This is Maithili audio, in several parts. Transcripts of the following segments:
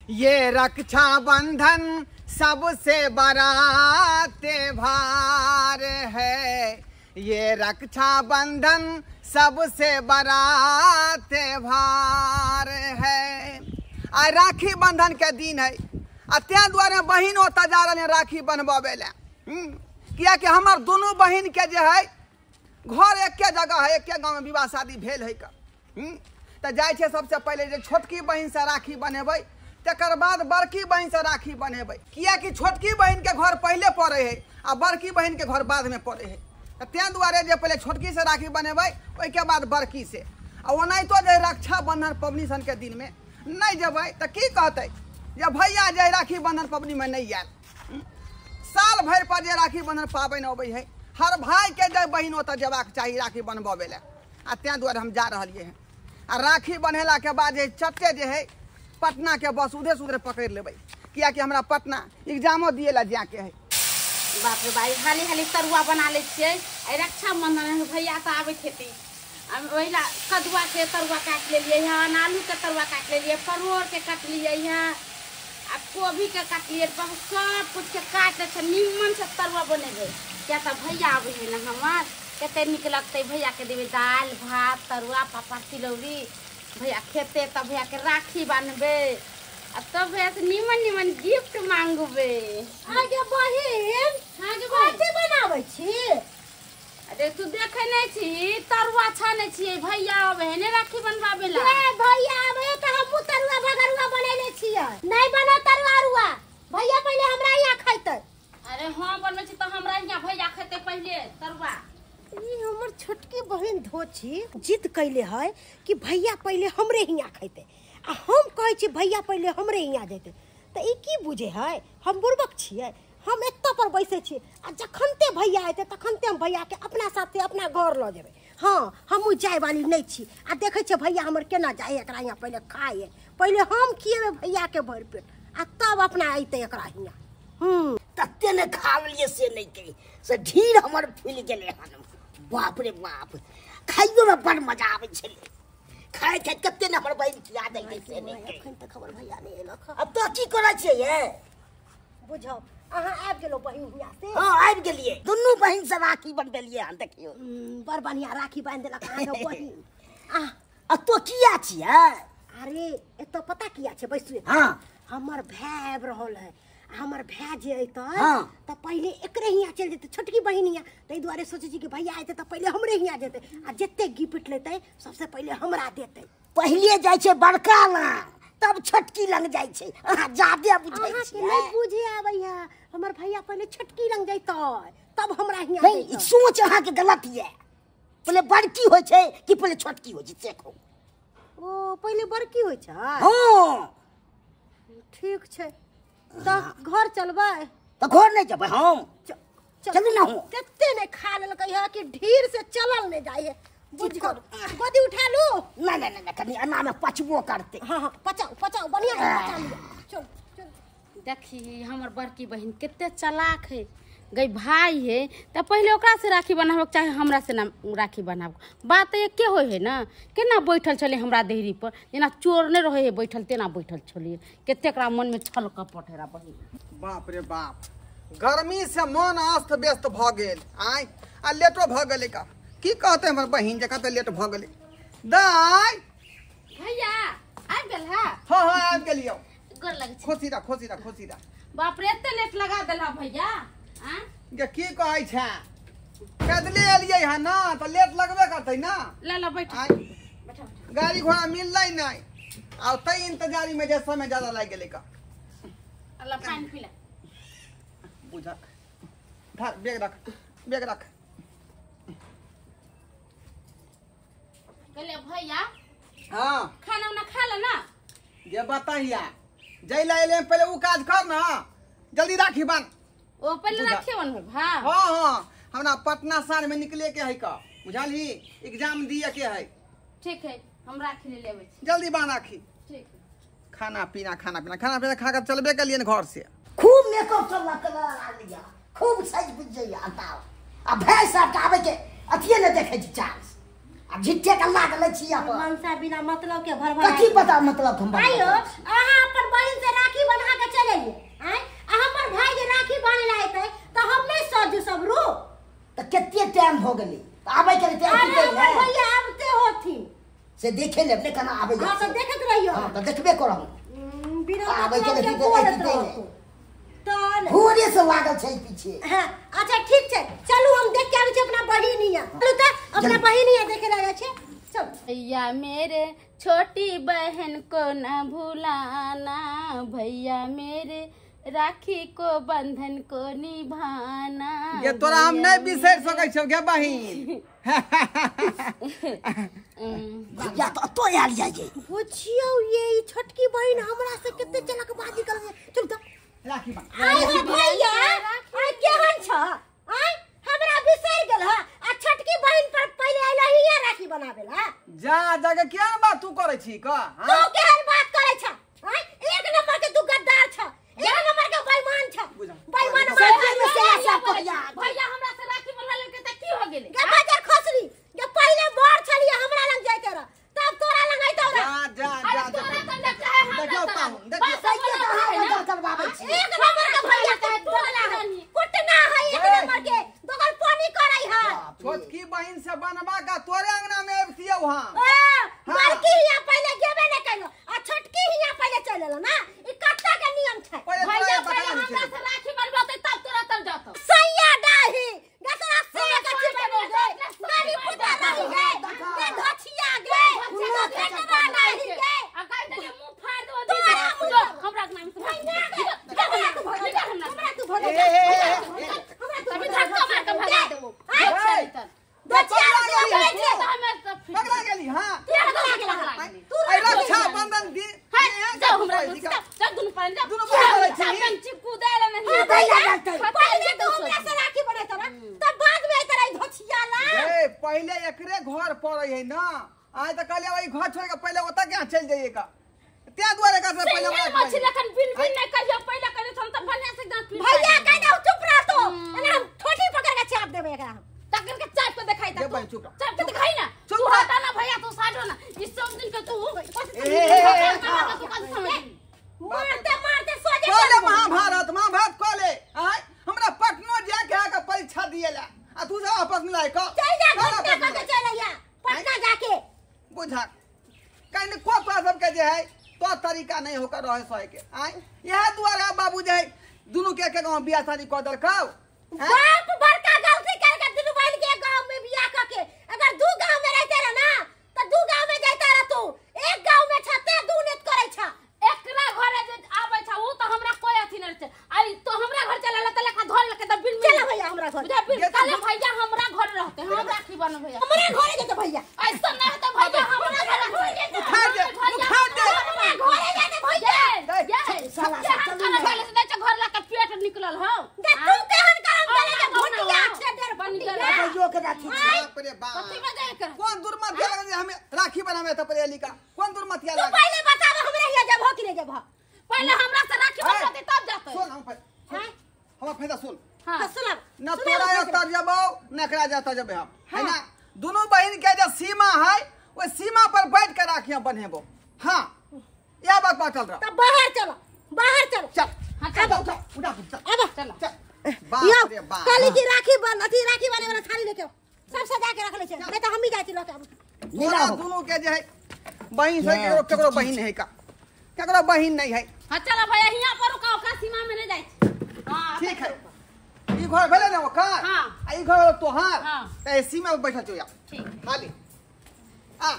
ये रक्षाबंधन सबसे बड़ा त्योहार है, ये रक्षाबंधन सबसे बड़ा त्योहार है। आ राखी बंधन के दिन है आ तें दुआरे बहिन ओतऽ जा रहल राखी बनबाबै लए, कियाकि हमर दुनू बहिन के जे है घर एके जगह है, एके गाँव में विवाह शादी भेल है का। तऽ जाइ छै सबसे पहिले जे छोटकी बहिन से राखी बनेबै, तकर बाद बड़की बहिन से राखी बनेबै, कियाकि छोटकी बहिन के घर पहिले पड़े है आ बड़की बहिन के घर बाद में पड़े है। तें दुआरे जे पहिले छोटकी से राखी बनेबै ओहिके बाद बड़की से। आ ओनाहितो जे रक्षाबंधन पबनी सन के दिन में नहीं जेबै तऽ की कहतै जे भैया जे राखी बंधन पबनी में नहीं आयल। साल भरि पर जे राखी बंधन पाबनि अबै है, हर भाई के जे बहिन ओतऽ जेबाक चाही राखी बनबाबै लए। आ तें दुआरे हम जा रहलियै हँ। आ राखी बन्हेला के बाद जे चट्टे जे है पटना के बस उधरे से उधरे पकड़ि लेबै, कियाकि हमरा पटना एग्जामो दिए ला जाके है। बाप रे बाप, हाली हाली तरुआ बना लै छियै। रक्षाबंधन भैया तऽ आबैत हेतै, ओहि ला कदुआ के तरुआ काटि लेलियै हन, आलू के तरुआ काटि लेलियै, परोड़ के काटलियै हन, आ कोबी के काटलियै, बहुत सब कुछ के काटि दै छै, निमन से तरुआ बनेबै। किया तऽ भैया आबै है ने हमर, कते नीक लगतै भैया के देबै दालि भात तरुआ पापड़ तिलौरी, भैया खेतै तब भैया के राखी बान्हबै आ तब भैया से निमन निमन गिफ्ट मांगबै। आगे बहिन, कथी बनाबै छी? अरे तू देखे नहीं छी, तरुआ छानै छियै, भैया आबै है ने राखी बनबाबै ला। ए भैया आबै तऽ हमहूँ तरुआ भगरुआ बनैले छियै। नहीं बनो तरुआ अरुआ, भैया पहिले हमरा यहाँ खैतै। अरे हम बनबै छी तऽ हमरा यहाँ भैया खैतै पहिले तरुआ। ई हमर छोटकी बहिन धोछी जिद कैले है कि भैया पहिले हमरे हियाँ खैतै, आ हम कहै छी भैया पहिले हमरे हियाँ जैतै। तऽ ई की बुझे है, हम बुड़बक छियै? हम एतऽ पर बैसै छी आ जखनते भैया अयतै तखनते हम भैयाके अपना साथे अपना घर लऽ जेबै। हाँ, हमहूँ जायवाली नहि छी। आ देखै छियै भैया हमर केना जाइ एकरा हियाँ पहिले खाइ, पहिले हम खिएबै भैयाके भरि पेट आ तब अपना अयतै एकरा हियाँ। तते ने खा लेलियै से नहि कही से ढीर हमर फूलि गेलै हन। बाप रे बाप, खाइयोमे बड़ मजा आबै छलै। खाइ खाइ कते ने हमर बहिन खिया देलकै से नहि कही। एखन तक हमर भैया नहि एलक। अब तो की करै छियै ये? बुझौ अहाँ आबि गेलहुँ बहिन हियाँ से? हाँ आबि गेलियै, दुनू बहिन से राखी बनबेलियै हन। देखियौ बड़ बढ़िआँ राखी बान्हि देलक अहाँके बहिन। आ तो किया छियै? अरे एतऽ पता किया छै? बैसू। हाँ, हमर भाय आबि रहल है, हमर भाय जे अयतै तऽ पहिले एकरे हियाँ चलि जेतै, छोटकी बहिन हियाँ। ताहि दुआरे सोचै छी कि भैया अयतै तऽ पहिले हमरे हियाँ जेतै आ जते गिफ्ट लेतै सबसे पहिले हमरा देतै। पहिले जाइ छै बड़का लग तब छोटकी लग जाइ छै। अहाँ जादे बुझै छियै। नहि बुझे आबैया, हमर भैया पहिले छोटकी लग जैतै तब हमरा हियाँ। नहीं, सोच अहाँके गलत यऽ। पहिले बड़की होइ छै कि पहिले छोटकी होइ छै से कहू? ओ पहिले बड़की होइ छै। हाँ ठीक छै, तऽ घर चलबै? तऽ घर नहि जेबै हम, चलू ना। हम कते नहि खा लेलकै हँ कि ढीर से चलल नहि जाइ है। बुझ गोदी उठा लू। नहीं नहीं नहीं, कनी एना में पचबो करते। हाँ हाँ, पचाओ पचाओ, बढ़िया से पचा लिअ। चल चल। देखी हमर बड़की बहिन कते चालाक है गई, भाई है तऽ पहिले ओकरा से राखी बनाबक चाहे हमरा से ना राखी बनाबक, बात एके होइ है ना। केना बैठल छलै हमरा देहरी पर, जेना चोर नहि रहै है बैठल तेना बैठल छलियै। कते एकरा मन में छल कपट है बहिन। बाप रे बाप, गर्मी से मन अस्त व्यस्त भऽ गेल। आय आ लेटो भऽ गेलै का की कहतै हमर बहिन जे कते लेट भऽ गेलै। दाइ भैया आबि गेल है? हाँ हाँ आबि गेलियौ। गोर लगै छी। खुशी रह खुशी रह खुशी रह। बाप रे एते लेट लगा देलह भैया। गे की कहै छै, पैदले एलियै हँ ना तऽ लेट लगबे करतै ना। ला ला बैठ, गाड़ी घोड़ा मिललै नहि आ तै इंतजारी में जे समय ज्यादा लागि गेलै का। अल्लाह पानि पी ले। बुझक धर बैग रख, बैग रख। कहले भैया हाँ खाना उना खा ले ना। जे बताहिया जै ला एले पहिले उ काज कर ना, जल्दी राखी बान्ह। ओ पहिले राखी बान्हबै भा? हाँ हाँ, हमरा पटना साँझ में निकले के है का, बुझलही? एग्जाम दिए के है। ठीक है, हम राखी ले लेबै छी। जल्दी बान्ह राखी। ठीक। खाना पीना खाना पीना खाना पीना खा के चलबे केलियै घर से। खूब मेकअप सब लगा लिया, खूब सज बुझ जइया। आ भाय साहब के आबै के अथिए ने देखै छी चांस। आ झिट्टे के लागल छी अपन मनसा बिना मतलब के भरभरा कथी पता मतलब हम आइयो। अहाँ अपन बहिन से भ गेलै आबै के रहते। अरे हमर भैया आबते होथिन से देखे ले अपने कना आबै। हां त देखत रहियो। हां त देखबे करब बिना आबै के मतलब रहते के ऐती बोलत रहतो ते भोरे से लागल छै पीछे। हां अच्छा ठीक छै चलू हम देख के आबै छी अपना बहिन हिया। चलू त अपना बहिन हिया देखे ला जाइ छै। चल भैया मेरे छोटी बहन को न भुलाना, भैया मेरे राखी को बंधन को निभाना। ये तोरा हम नहीं बिसरि सकै छौ गे बहिन। भैया तो तो आयल जाइ। बुझियौ ये ई छोटकी बहिन हमरा से कते चलकबाजी करै। चल त राखी बन। आइ हे भैया आइ केहन छ? आइ हमरा बिसरि गेल ह आ छोटकी बहिन पर पहिले आइला हिया राखी बनाबेला। जा जाके केहन बात तू करै छी क? तू केहन बात करै छ? आइ एक नंबर के तू गद्दार छ, एक नंबर के बेईमान छ। बेईमान भैया हमरा से राखी बनवा लेलकै त की हो गेलै? गे बाजार खसली गे पहिले बड़ छलिए हमरा लग जाइते रह तब तोरा लग आइतो रह। जा जा जा तोरा त न चाहे हमरा देखियौ पाहुन देखियौ करवाबै छी। एक नंबर के भैया के तोरा कुटना है एक नंबर के दोगल पानी करै है। छोटकी बहिन से बनवा का तोरे अंगना में अबतियौ। हां बड़की हिया पहिले गेबे नै कइलो आ छोटकी हिया पहिले चल एलो ना। ई कत्ता के नियम छै? भैया पहिले हमरा से राखी बनवाते तब तोरा तब जातो। सैया डाही गे तोरा से के चिपबो गे नानी पुता रही गे गे धछिया गे भेटवा नाही गे आ काई देले मुंह फाड़ दो दी जो हमरा के नाम से हमरा तू भगा हमरा तू भगा हमरा तू अभी धक्का मार के भगा देबो। धछिया गे पकड़ा गेली। हां तू रक्षा बंधन दी जाओ हमरा चल दुनु पर जा दुनु पर चल चिपकू देले नहीं पहिले तू हमरा से राखी बनेत रह तब बाद में आइत रही धछिया ला। ए पहिले एकरे घर पड़ै है ना। आइ त कहलियै ओइ घर छोड़ के पहिले ओतऽ के चल जाइए का त्या दुआरे का से पहिले हमरा मछली लखन बिन बिन नहीं कहियो पहिले करे हम त बढ़िया से दांत पीस। भैया कह दे चुप रह तो एना हम ठोठी पकड़ के चाप देबे एकरा। हम तकन के चाप के दिखाई ता चुप चाप के दिखाई ना तू हटा ना भैया तू साइड हो ना इस सब दिन के तू मारते मारते सोजे कोले महाभारत महाभारत कोले आय हमरा पटनो जा के आके परीक्षा दिएला आ तू सब आपस में लाय क चल जा घटना के चल आया पटना जाके बुझा कहीं को तोरा सब के जे है तो तरीका नहीं होकर रहे सहे के आय यह दुआरे बाबू जे है दुनु के के गांव बियाह शादी क देलकौ। बाप बड़का गलती करके दुनु बहन के गांव में बियाह क के अगर दू गांव में रहते रह ना त दू गांव में जाता रह तू एक गांव में छते दू नेत करै छ। एकरा घरे जे आबै छ उ त हमरा कोई अथी नै छै। आई तो हमरा घर चला त लेखा धर लके त बिन चला भैया हमरा घर बुझा बिन काले भैया हमरा घर रहते हम राखी बन भैया हमरा घरे जेते भैया ऐसा नहीं होता भैया हमरा घर उठा दे उठा दे हमरा घरे जेते भैया ये साला सब चलू से दै घर ला के पेट निकलल हो दे तू केहन करम देले जे भुटिया छै डर बन गेल जो के राखी छै। बाप रे बाप कथि में जाय कर कोन दुर्मतिया लागल जे हमें राखी बनावे त पहिले लिका कोन दुर्मतिया तू लागल? पहिले बताब हमरा हिया जब हो कि नहीं जब हो। पहिले हमरा से राखी बनवाते तब जाते। सुन हम हम फायदा सुन। हां सुन न तोरा एतऽ जबौ न एकरा जतऽ जबै हम है ना। दुनू बहिन के जे सीमा है ओहि सीमा पर बैठ के राखी बन्हेबो। हां यह बात बाटल रह तब बाहर चलो बाहर चलो चल। हां चल उठा उठा चल अब चल चल। बाप रे बाप काली की राखी बन अथी राखी बने वाला थाली लेके आओ सब सजा के रख ले छै नहीं तो हम ही जाय छी लके आब। तोरा दुनू के जे है बहिन से केकरो बहिन है का केकरो बहिन नहीं है। हां चल भैया हिया पर रुका ओकरा सीमा में नहीं जाय छी। हां ठीक है ई घर भेलै ने ओकर। हां आ ई घर तोहार हां त ए सीमा में बैठल छौ या ठीक खाली आ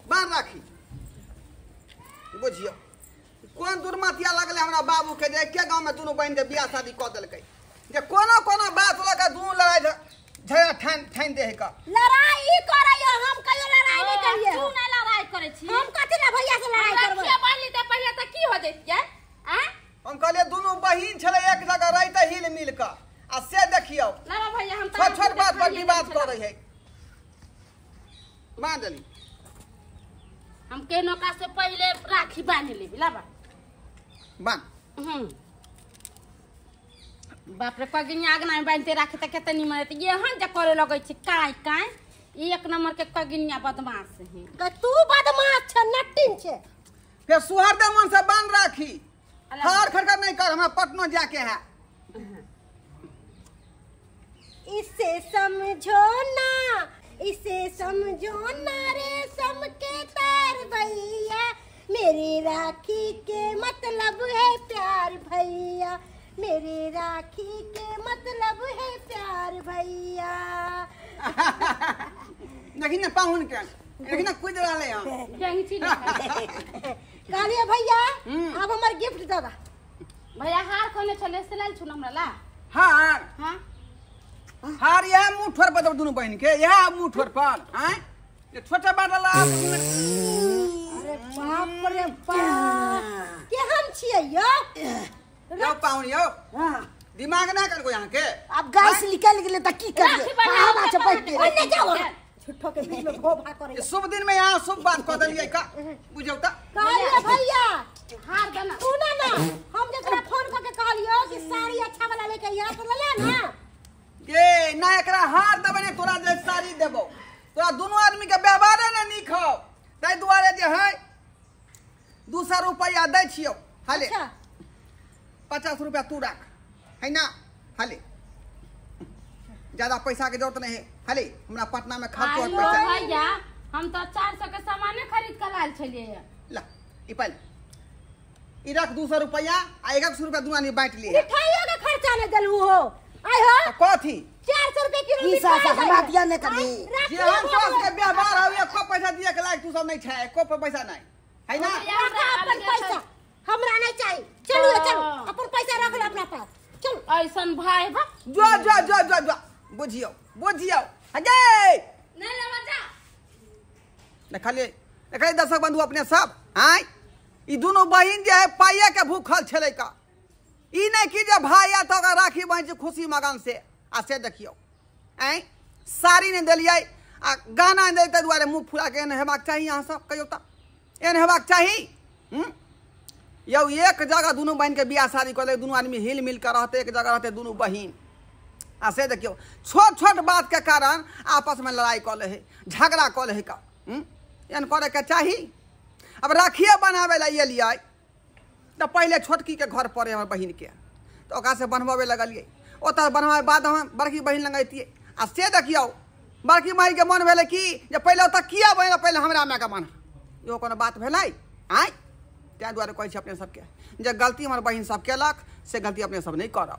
बांध राखी बुझियो कोन दुर्मतिया लगले हमरा बाबू के जे एके गांव में दुनू बहिन के बियाह शादी क देलकै जे कोनो कोनो बात लऽ के दुनू लड़ाई झगड़ा ठान ठान दे है का। लड़ाई ई करैयो हम कहियो लड़ाई नहीं करिए। तू ना लड़ाई करै छी हम कथि ला भैया से लड़ाई करबै? राखी बांधली त पहिले त की हो जैतियै आ? हम कहलियै दुनू बहिन छलै एक जगह रहिते हिल मिल क आ से देखियौ ना भैया हम छोट छोट बात पर विवाद करै है। बांध देली हम के नौका से पहिले राखी बांध लेबी लाबा बांध। बाप रे कगिनी आगना में बांधते राखी त केते निमन हेतै। एहन जे करे लगै छै काई काई एक नंबर के कगिनिया बदमाश है। तू बदमाश छ नट्टिन छे। फिर सुहरदे मन से बांध राखी हार खड़खड़ नहीं कर, हमरा पटनो जाके है। इसे समझो ना, इसे समझो ना रेशम के तार भैया, मेरी राखी के मतलब है प्यार भैया, मेरी राखी के मतलब है प्यार भैया। देखी ना पाहुन के, देखी ना कूद रहले हन। कहलिए भैया अब हमर गिफ्ट दबा। भैया हार कोने छले से लाल छु हमरा ला। हार? हां हार यह मुंह ठोर पर दुनु बहिन के, यह मुंह ठोर पर हैं ये छोटा बाटला। अरे बाप रे बाप, केहन छियै यो? यो पाहुन यो दिमाग ना कर को यहाँ के। अब गैस निकल गेले त की करिए, हवा चपट के ओने जाओ झूठो के बीच में भोभा करे। शुभ दिन में यहाँ शुभ बात कह देलियै का बुझौ त। कहलिए भैया हार देना। सुना ना, हम जकरा फोन करके कहलियो कि साड़ी अच्छा वाला लेके आइया तो ले ना। ये ना एकरा हार देबे ने तोरा जे साड़ी देबो, तोरा दोनों आदमी के व्यवहार ने नीक हौ, ताहि दुआरे जे है 200 रुपया दै छियौ। हाले 50 रुपया तू राख है ना, हाले ज्यादा पैसा के जरूरत नहीं है। हाले हमरा पटना में खर्च होत पैसा। भैया हम तो 400 के सामान खरीद के लाल छलिए। ला ई पहले ई रख 200 रुपया आ 100 रुपया दुनू आदमी बांट लिए। मिठाइयो के खर्चा ने देलू हो। आय हो कथी 400 रुपया किलो की मिठाई सा हमरा दिया ने कभी। जे हम सब के व्यवहार हवे एको पैसा दिए के लायक तू सब नहीं छै, एको पैसा नहीं है ना। अपन पैसा हमरा नहीं चाहिए। चलू चलू अपन पैसा रख ले अपना पास। चलू ऐसन भाई बा जो जो जो जो जो बुझियो बुझियो हगे नहीं लेवा जा। देखलिए देखलिए दर्शक बंधु अपने सब आय ई दोनों बहिन जे है पाइया के भूखल छलै का, ई नहीं कि जे भाई आ तो राखी बहिन छै खुशी मगन से। आ से देखियो आय साड़ी नहीं देलियै आ गाना नहीं देलियै दुआरे मुँह फुला के एहन हेबाक चाही। अहाँ सब कहियो त एहन हेबाक चाही। यौ एक जगह दुनू बहिन के बियाह शादी कऽ दुनू आदमी हिल मिल के रहते, एक जगह रहते दुनू बहिन। आ से देखियो छोट छोट बात के कारण आपस में लड़ाई कऽ ले है, झगड़ा कऽ ले है का। एहन करे के चाही। अब राखिए बनावे ला एलियै तऽ पहिले छोटकी के घर पड़े हमर बहिन के, तऽ ओकरा से बनवावे लगलियै। ओतऽ बनवावे बाद हम बड़की बहिन लग अयतियै। आ से देखियौ बड़की बहिन के मन भेलै कि जे पहिले ओतऽ किया बहिन, पहिले हमरा मायके बना। इहो कोनो बात भेलै? आँय ताहि दुआरे कहै छी अपने सबके जे गलती हमर बहिन सब केलक से गलती अपने सब नहीं करब।